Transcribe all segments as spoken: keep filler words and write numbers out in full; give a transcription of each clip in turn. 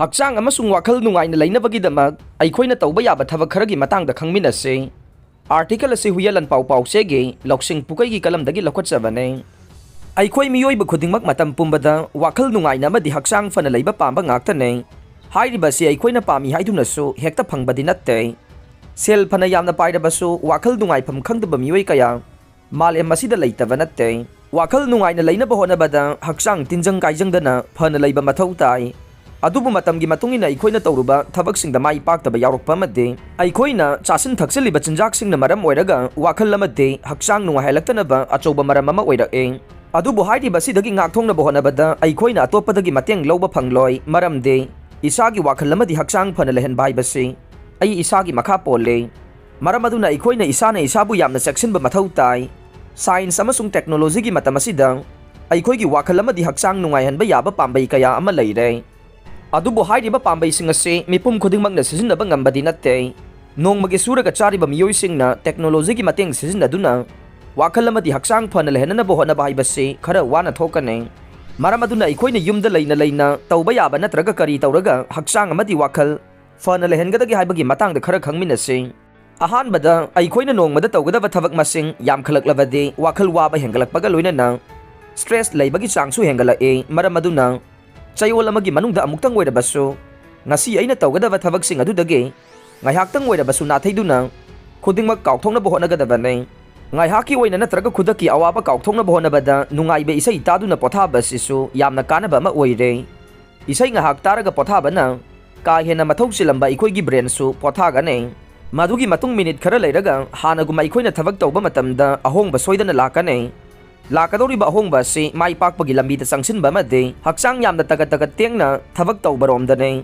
ꯍꯛꯆꯥꯡ ꯑꯃꯁꯨꯡ ꯋꯥꯈꯜ ꯅꯨꯡꯉꯥꯏꯅ ꯂꯩꯅꯕꯒꯤꯗꯃꯛ ꯑꯩꯈꯣꯏꯅ ꯇꯧꯕ ꯌꯥꯕ ꯊꯕꯛ ꯈꯔꯒꯤ ꯃꯇꯥꯡꯗ ꯈꯪꯃꯤꯟꯅꯁꯤ꯫ ꯑꯥꯔꯇꯤꯀꯜ ꯑꯁꯤ ꯍꯨꯏꯌꯦꯟ ꯂꯥꯟꯄꯥꯎ ꯄꯥꯎꯆꯦꯒꯤ ꯂꯧꯁꯤꯡ ꯄꯨꯀꯩꯒꯤ ꯀꯂꯝꯗꯒꯤ ꯂꯧꯈꯠꯆꯕꯅꯤ꯫ ꯑꯩꯈꯣꯏ ꯃꯤꯑꯣꯏꯕ ꯈꯨꯗꯤꯡꯃꯛ ꯃꯇꯝ ꯄꯨꯝꯕꯗ ꯋꯥꯈꯜ ꯅꯨꯡꯉꯥꯏꯅ ꯑꯃꯗꯤ ꯍꯛꯆꯥꯡ ꯐꯅ ꯂꯩꯕ ꯄꯥꯝꯕ ꯉꯥꯛꯇꯅꯤ꯫ ꯍꯥꯏꯔꯤꯕ ꯑꯁꯤ ꯑꯩꯈꯣꯏꯅ ꯄꯥꯝꯃꯤ ꯍꯥꯏꯗꯨꯅꯁꯨ ꯍꯦꯛꯇ ꯐꯪꯕꯗꯤ ꯅꯠꯇꯦ꯫ ꯁꯦꯜ ꯐꯅ ꯌꯥꯝꯅ ꯄꯥꯏꯔꯕꯁꯨ ꯋꯥꯈꯜ ꯅꯨꯡꯉꯥꯏꯐꯝ ꯈꯪꯗꯕ ꯃꯤꯑꯣꯏ ꯀꯌꯥ ꯃꯥꯂꯦꯝ ꯑꯁꯤꯗ ꯂꯩꯇꯕ ꯅꯠꯇꯦ꯫ ꯋꯥꯈꯜ ꯅꯨꯡꯉꯥꯏꯅ ꯂꯩꯅꯕ ꯍꯣꯠꯅꯕꯗ ꯍꯛꯆꯥꯡ ꯇꯤꯟꯖꯪ ꯀꯥꯏꯖꯪꯗꯅ ꯐꯅ ꯂꯩꯕ ꯃꯊꯧ ꯇꯥꯏ꯫ ꯑꯗꯨꯕꯨ ꯃꯇꯝꯒꯤ ꯃꯇꯨꯡ ꯏꯟꯅ ꯑꯩꯈꯣꯏꯅ ꯇꯧꯔꯨꯕ ꯊꯕꯛꯁꯤꯡꯗ ꯃꯥꯏ ꯄꯥꯛꯇꯕ ꯌꯥꯎꯔꯛꯄ ꯑꯃꯗꯤ ꯑꯩꯈꯣꯏꯅ ꯆꯥꯁꯤꯟ ꯊꯛꯆꯤꯜꯂꯤꯕ ꯆꯤꯟꯖꯥꯛꯁꯤꯡꯅ ꯃꯔꯝ ꯑꯣꯏꯔꯒ ꯋꯥꯈꯜ ꯑꯃꯗꯤ ꯍꯛꯆꯥꯡ ꯅꯨꯡꯉꯥꯏꯍꯜꯂꯛꯇꯅꯕ ꯑꯆꯧꯕ ꯃꯔꯝ ꯑꯃ ꯑꯣꯏꯔꯛꯏ꯫ ꯑꯗꯨꯕꯨ ꯍꯥꯏꯔꯤꯕ ꯑꯁꯤꯗꯒꯤ ꯉꯥꯛꯊꯣꯛꯅꯕ ꯍꯣꯠꯅꯕꯗ ꯑꯩꯈꯣꯏꯅ ꯑꯇꯣꯞꯄꯗꯒꯤ ꯃꯇꯦꯡ ꯂꯧꯕ ꯐꯪꯂꯣꯏ, ꯃꯔꯝꯗꯤ ꯏꯁꯥꯒꯤ ꯋꯥꯈꯜ ꯑꯃꯗꯤ ꯍꯛꯆꯥꯡ ꯐꯅ ꯂꯩꯍꯟꯕ ꯍꯥꯏꯕꯁꯤ ꯑꯩ ꯏꯁꯥꯒꯤ ꯃꯈꯥ ꯄꯣꯜꯂꯤ꯫ ꯃꯔꯝ ꯑꯗꯨꯅ ꯑꯩꯈꯣꯏꯅ ꯏꯁꯥꯅ ꯏꯁꯥꯕꯨ ꯌꯥꯝꯅ ꯆꯦꯛꯁꯤꯟꯕ ꯃꯊꯧ ꯇꯥꯏ꯫ ꯁꯥꯏꯟꯁ ꯑꯃꯁꯨꯡ ꯇꯦꯛꯅꯣꯂꯣꯖꯤꯒꯤ ꯃꯇꯝ ꯑꯁꯤꯗ ꯑꯩꯈꯣꯏꯒꯤ ꯋꯥꯈꯜ ꯑꯃꯗꯤ ꯍꯛꯆꯥꯡ ꯅꯨꯡꯉꯥꯏꯍꯟꯕ ꯌꯥꯕ ꯄꯥꯝꯕꯩ ꯀꯌꯥ ꯑꯃ ꯂꯩꯔꯦ꯫ ꯑꯗꯨꯕꯨ ꯍꯥꯏꯔꯤꯕ ꯄꯥꯝꯕꯩꯁꯤꯡ ꯑꯁꯤ ꯃꯤꯄꯨꯝ ꯈꯨꯗꯤꯡꯃꯛꯅ ꯁꯤꯖꯤꯟꯅꯕ ꯉꯝꯕꯗꯤ ꯅꯠꯇꯦ꯫ ꯅꯣꯡꯃꯒꯤ ꯁꯨꯔꯒ ꯆꯥꯔꯤꯕ ꯃꯤꯑꯣꯏꯁꯤꯡꯅ ꯇꯦꯛꯅꯣꯂꯣꯖꯤꯒꯤ ꯃꯇꯦꯡ ꯁꯤꯖꯤꯟꯅꯗꯨꯅ ꯋꯥꯈꯜ ꯑꯃꯗꯤ ꯍꯛꯆꯥꯡ ꯐꯅ ꯂꯩꯍꯟꯅꯅꯕ ꯍꯣꯠꯅꯕ ꯍꯥꯏꯕꯁꯤ ꯈꯔ ꯋꯥꯅ ꯊꯣꯛꯀꯅꯤ꯫ ꯃꯔꯝ ꯑꯗꯨꯅ ꯑꯩꯈꯣꯏꯅ ꯌꯨꯝꯗ ꯂꯩꯅ ꯂꯩꯅ ꯇꯧꯕ ꯌꯥꯕ ꯅꯠꯇ꯭ꯔꯒ ꯀꯔꯤ ꯇꯧꯔꯒ ꯍꯛꯆꯥꯡ ꯑꯃꯗꯤ ꯋꯥꯈꯜ ꯐꯅ ꯂꯩꯍꯟꯒꯗꯒꯦ ꯍꯥꯏꯕꯒꯤ ꯃꯇꯥꯡꯗ ꯈꯔ ꯈꯪꯃꯤꯟꯅꯁꯤ꯫ ꯑꯍꯥꯟꯕꯗ, ꯑꯩꯈꯣꯏꯅ ꯅꯣꯡꯃꯗ ꯇꯧꯒꯗꯕ ꯊꯕꯛ ꯃꯁꯤꯡ ꯌꯥꯝꯈꯠꯂꯛꯂꯕꯗꯤ ꯋꯥꯈꯜ ꯋꯥꯕ ꯍꯦꯟꯒꯠꯂꯛꯄꯒ ꯂꯣꯏꯅꯅ ꯁ꯭ꯇ꯭ꯔꯦꯁ ꯂꯩꯕꯒꯤ ꯆꯥꯡꯁꯨ ꯍꯦꯟꯒꯠꯂꯛꯏ꯫ ꯃꯔꯝ ꯑꯗꯨꯅ ꯆꯌꯣꯜ ꯑꯃꯒꯤ ꯃꯅꯨꯡꯗ ꯑꯃꯨꯛꯇꯪ ꯑꯣꯏꯔꯕꯁꯨ ꯉꯁꯤ ꯑꯩꯅ ꯇꯧꯒꯗꯕ ꯊꯕꯛꯁꯤꯡ ꯑꯗꯨꯗꯒꯤ ꯉꯥꯏꯍꯥꯛꯇꯪ ꯑꯣꯏꯔꯕꯁꯨ ꯅꯥꯊꯩꯗꯨꯅ ꯈꯨꯗꯤꯡꯃꯛ ꯀꯥꯎꯊꯣꯛꯅꯕ ꯍꯣꯠꯅꯒꯗꯕꯅꯤ꯫ ꯉꯥꯏꯍꯥꯛꯀꯤ ꯑꯣꯏꯅ ꯅꯠꯇ꯭ꯔꯒ ꯈꯨꯗꯛꯀꯤ ꯑꯋꯥꯕ ꯀꯥꯎꯊꯣꯛꯅꯕ ꯍꯣꯠꯅꯕꯗ ꯅꯨꯡꯉꯥꯏꯕ ꯏꯁꯩ ꯇꯥꯗꯨꯅ ꯄꯣꯊꯥꯕ ꯑꯁꯤꯁꯨ ꯌꯥꯝꯅ ꯀꯥꯟꯅꯕ ꯑꯃ ꯑꯣꯏꯔꯦ꯫ ꯏꯁꯩ ꯉꯥꯏꯍꯥꯛ ꯇꯥꯔꯒ ꯄꯣꯊꯥꯕꯅ ꯀꯥ ꯍꯦꯟꯅ ꯃꯊꯧ ꯆꯤꯜꯂꯝꯕ ꯑꯩꯈꯣꯏꯒꯤ ꯕ꯭ꯔꯦꯟꯁꯨ ꯄꯣꯊꯥꯒꯅꯤ꯫ ꯃꯗꯨꯒꯤ ꯃꯇꯨꯡ ꯃꯤꯅꯤꯠ ꯈꯔ ꯂꯩꯔꯒ ꯍꯥꯟꯅꯒꯨꯝ ꯑꯩꯈꯣꯏꯅ ꯊꯕꯛ ꯇꯧꯕ ꯃꯇꯝꯗ ꯑꯍꯣꯡꯕ ꯁꯣꯏꯗꯅ ꯂꯥꯛꯀꯅꯤ꯫ ꯂꯥꯛꯀꯗꯧꯔꯤꯕ ꯑꯍꯣꯡꯕ ꯑꯁꯤ ꯃꯥꯏ ꯄꯥꯛꯄꯒꯤ ꯂꯝꯕꯤꯗ ꯆꯪꯁꯤꯟꯕ ꯑꯃꯗꯤ ꯍꯛꯆꯥꯡ ꯌꯥꯝꯅ ꯇꯒꯠ ꯇꯒꯠ ꯇꯦꯡꯅ ꯊꯕꯛ ꯇꯧꯕꯔꯣꯝꯗꯅꯤ꯫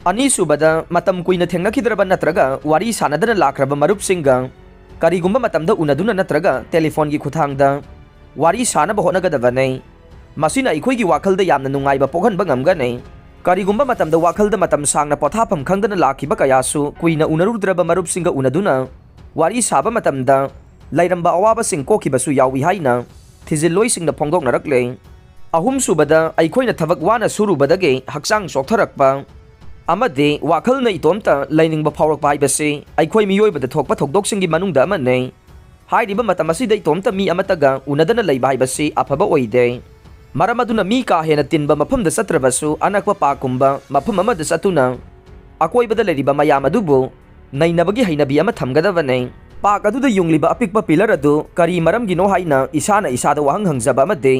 ꯑꯅꯤꯁꯨꯕꯗ, ꯃꯇꯝ ꯀꯨꯏꯅ ꯊꯦꯡꯅꯈꯤꯗ꯭ꯔꯕ ꯅꯠꯇ꯭ꯔꯒ ꯋꯥꯔꯤ ꯁꯥꯟꯅꯗꯅ ꯂꯥꯛꯈ꯭ꯔꯕ ꯃꯔꯨꯞꯁꯤꯡꯒ ꯀꯔꯤꯒꯨꯝꯕ ꯃꯇꯝꯗ ꯎꯅꯗꯨꯅ ꯅꯠꯇ꯭ꯔꯒ ꯇꯦꯂꯤꯐꯣꯟꯒꯤ ꯈꯨꯠꯊꯥꯡꯗ ꯋꯥꯔꯤ ꯁꯥꯅꯕ ꯍꯣꯠꯅꯒꯗꯕꯅꯤ꯫ ꯃꯁꯤꯅ ꯑꯩꯈꯣꯏꯒꯤ ꯋꯥꯈꯜꯗ ꯌꯥꯝꯅ ꯅꯨꯡꯉꯥꯏꯕ ꯄꯣꯛꯍꯟꯕ ꯉꯝꯒꯅꯤ꯫ ꯀꯔꯤꯒꯨꯝꯕ ꯃꯇꯝꯗ ꯋꯥꯈꯜꯗ ꯃꯇꯝ ꯁꯥꯡꯅ ꯄꯣꯊꯥꯐꯝ ꯈꯪꯗꯅ ꯂꯥꯛꯈꯤꯕ ꯀꯌꯥꯁꯨ ꯀꯨꯏꯅ ꯎꯅꯔꯨꯗ꯭ꯔꯕ ꯃꯔꯨꯞꯁꯤꯡꯒ ꯎꯅꯗꯨꯅ ꯋꯥꯔꯤ ꯁꯥꯕ ꯃꯇꯝꯗ ꯂꯩꯔꯝꯕ ꯑꯋꯥꯕꯁꯤꯡ ꯀꯣꯛꯈꯤꯕꯁꯨ ꯌꯥꯎꯏ ꯍꯥꯏꯅ ꯊꯤꯖꯤꯜꯂꯣꯏꯁꯤꯡꯅ ꯐꯣꯡꯗꯣꯛꯅꯔꯛꯂꯦ꯫ ꯑꯍꯨꯝꯁꯨꯕꯗ, ꯑꯩꯈꯣꯏꯅ ꯊꯕꯛ ꯋꯥꯅ ꯁꯨꯔꯨꯕꯗꯒꯤ ꯍꯛꯆꯥꯡ ꯆꯣꯛꯊꯔꯛꯄ ꯑꯃꯗꯤ ꯋꯥꯈꯜꯅ ꯏꯇꯣꯝꯇ ꯂꯩꯅꯤꯡꯕ ꯐꯥꯎꯔꯛꯄ ꯍꯥꯏꯕꯁꯤ ꯑꯩꯈꯣꯏ ꯃꯤꯑꯣꯏꯕꯗ ꯊꯣꯛꯄ ꯊꯧꯗꯣꯛꯁꯤꯡꯒꯤ ꯃꯅꯨꯡꯗ ꯑꯃꯅꯤ꯫ ꯍꯥꯏꯔꯤꯕ ꯃꯇꯝ ꯑꯁꯤꯗ ꯏꯇꯣꯝꯇ ꯃꯤ ꯑꯃꯠꯇꯒ ꯎꯅꯗꯅ ꯂꯩꯕ ꯍꯥꯏꯕꯁꯤ ꯑꯐꯕ ꯑꯣꯏꯗꯦ꯫ ꯃꯔꯝ ꯑꯗꯨꯅ ꯃꯤ ꯀꯥ ꯍꯦꯟꯅ ꯇꯤꯟꯕ ꯃꯐꯝꯗ ꯆꯠꯇ꯭ꯔꯕꯁꯨ, ꯑꯅꯛꯄ ꯄꯥꯔꯛꯀꯨꯝꯕ ꯃꯐꯝ ꯑꯃꯗ ꯆꯠꯇꯨꯅ ꯑꯀꯣꯏꯕꯗ ꯂꯩꯔꯤꯕ ꯃꯌꯥꯝ ꯑꯗꯨꯕꯨ ꯅꯩꯅꯕꯒꯤ ꯍꯩꯅꯕꯤ ꯑꯃ ꯊꯝꯒꯗꯕꯅꯤ꯫ ꯄꯥꯔꯛ ꯑꯗꯨꯗ ꯌꯨꯡꯂꯤꯕ ꯑꯄꯤꯛꯄ ꯄꯤꯂꯔ ꯑꯗꯨ ꯀꯔꯤ ꯃꯔꯝꯒꯤꯅꯣ ꯍꯥꯏꯅ ꯏꯁꯥꯅ ꯏꯁꯥꯗ ꯋꯥꯍꯪ ꯍꯪꯖꯕ ꯑꯃꯗꯤ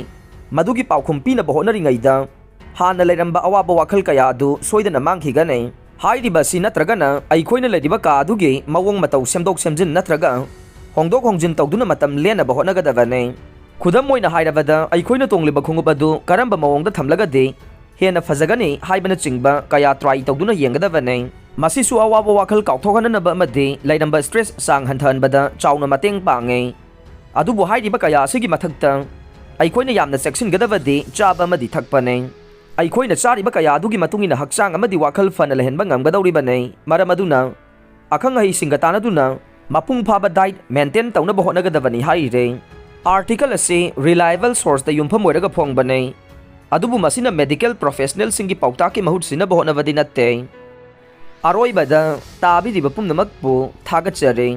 ꯃꯗꯨꯒꯤ ꯄꯥꯎꯈꯨꯝ ꯄꯤꯅꯕ ꯍꯣꯠꯅꯔꯤꯉꯩꯗ, ꯍꯥꯟꯅ ꯂꯩꯔꯝꯕ ꯑꯋꯥꯕ ꯋꯥꯈꯜ ꯀꯌꯥ ꯑꯗꯨ ꯁꯣꯏꯗꯅ ꯃꯥꯡꯈꯤꯒꯅꯤ꯫ ꯍꯥꯏꯔꯤꯕ ꯑꯁꯤ ꯅꯠꯇ꯭ꯔꯒꯅ ꯑꯩꯈꯣꯏꯅ ꯂꯩꯔꯤꯕ ꯀꯥ ꯑꯗꯨꯒꯤ ꯃꯑꯣꯡ ꯃꯇꯧ ꯁꯦꯝꯗꯣꯛ ꯁꯦꯝꯖꯤꯟ ꯅꯠꯇ꯭ꯔꯒ ꯍꯣꯡꯗꯣꯛ ꯍꯣꯡꯖꯤꯟ ꯇꯧꯗꯨꯅ ꯃꯇꯝ ꯂꯦꯟꯅꯕ ꯍꯣꯠꯅꯒꯗꯕꯅꯤ꯫ ꯈꯨꯗꯝ ꯑꯣꯏꯅ ꯍꯥꯏꯔꯕꯗ, ꯑꯩꯈꯣꯏꯅ ꯇꯣꯡꯂꯤꯕ ꯈꯣꯡꯎꯞ ꯑꯗꯨ ꯀꯔꯝꯕ ꯃꯑꯣꯡꯗ ꯊꯝꯂꯒꯗꯤ ꯍꯦꯟꯅ ꯐꯖꯒꯅꯤ ꯍꯥꯏꯕꯅꯆꯤꯡꯕ ꯀꯌꯥ ꯇ꯭ꯔꯥꯏ ꯇꯧꯗꯨꯅ ꯌꯦꯡꯒꯗꯕꯅꯤ꯫ ꯃꯁꯤꯁꯨ ꯑꯋꯥꯕ ꯋꯥꯈꯜ ꯀꯥꯎꯊꯣꯛꯍꯟꯅꯕ ꯑꯃꯗꯤ ꯂꯩꯔꯝꯕ ꯁ꯭ꯇ꯭ꯔꯦꯁ ꯆꯥꯡ ꯍꯟꯊꯍꯟꯕꯗ ꯆꯥꯎꯅ ꯃꯇꯦꯡ ꯄꯥꯡꯉꯤ꯫ ꯑꯗꯨꯕꯨ ꯍꯥꯏꯔꯤꯕ ꯀꯌꯥ ꯑꯁꯤꯒꯤ ꯃꯊꯛꯇ ꯑꯩꯈꯣꯏꯅ ꯌꯥꯝꯅ ꯆꯦꯛꯁꯤꯟꯒꯗꯕꯗꯤ ꯆꯥꯕ ꯑꯃꯗꯤ ꯊꯛꯄꯅꯤ꯫ ꯑꯩꯈꯣꯏꯅ ꯆꯥꯔꯤꯕ ꯀꯌꯥ ꯑꯗꯨꯒꯤ ꯃꯇꯨꯡ ꯏꯟꯅ ꯍꯛꯆꯥꯡ ꯑꯃꯗꯤ ꯋꯥꯈꯜ ꯐꯅ ꯂꯩꯍꯟꯕ ꯉꯝꯒꯗꯧꯔꯤꯕꯅꯤ꯫ ꯃꯔꯝ ꯑꯗꯨꯅ ꯑꯈꯪ ꯑꯍꯩꯁꯤꯡꯒ ꯇꯥꯟꯅꯗꯨꯅ ꯃꯄꯨꯡ ꯐꯥꯕ ꯗꯥꯏꯠ ꯃꯦꯟꯇꯦꯟ ꯇꯧꯅꯕ ꯍꯣꯠꯅꯒꯗꯕꯅꯤ ꯍꯥꯏꯔꯤꯔꯦ꯫ ꯑꯥꯔꯇꯤꯀꯜ ꯑꯁꯤ ꯔꯤꯂꯥꯏꯕꯜ ꯁꯣꯔꯁꯇ ꯌꯨꯝꯐꯝ ꯑꯣꯏꯔꯒ ꯐꯣꯡꯕꯅꯤ, ꯑꯗꯨꯕꯨ ꯃꯁꯤꯅ ꯃꯦꯗꯤꯀꯦꯜ ꯄ꯭ꯔꯣꯐꯦꯁꯅꯦꯜꯁꯤꯡꯒꯤ ꯄꯥꯎꯇꯥꯛꯀꯤ ꯃꯍꯨꯠ ꯁꯤꯟꯅꯕ ꯍꯣꯠꯅꯕꯗꯤ ꯅꯠꯇꯦ꯫ ꯑꯔꯣꯏꯕꯗ ꯇꯥꯕꯤꯔꯤꯕ ꯄꯨꯝꯅꯃꯛꯄꯨ ꯊꯥꯒꯠꯆꯔꯤ꯫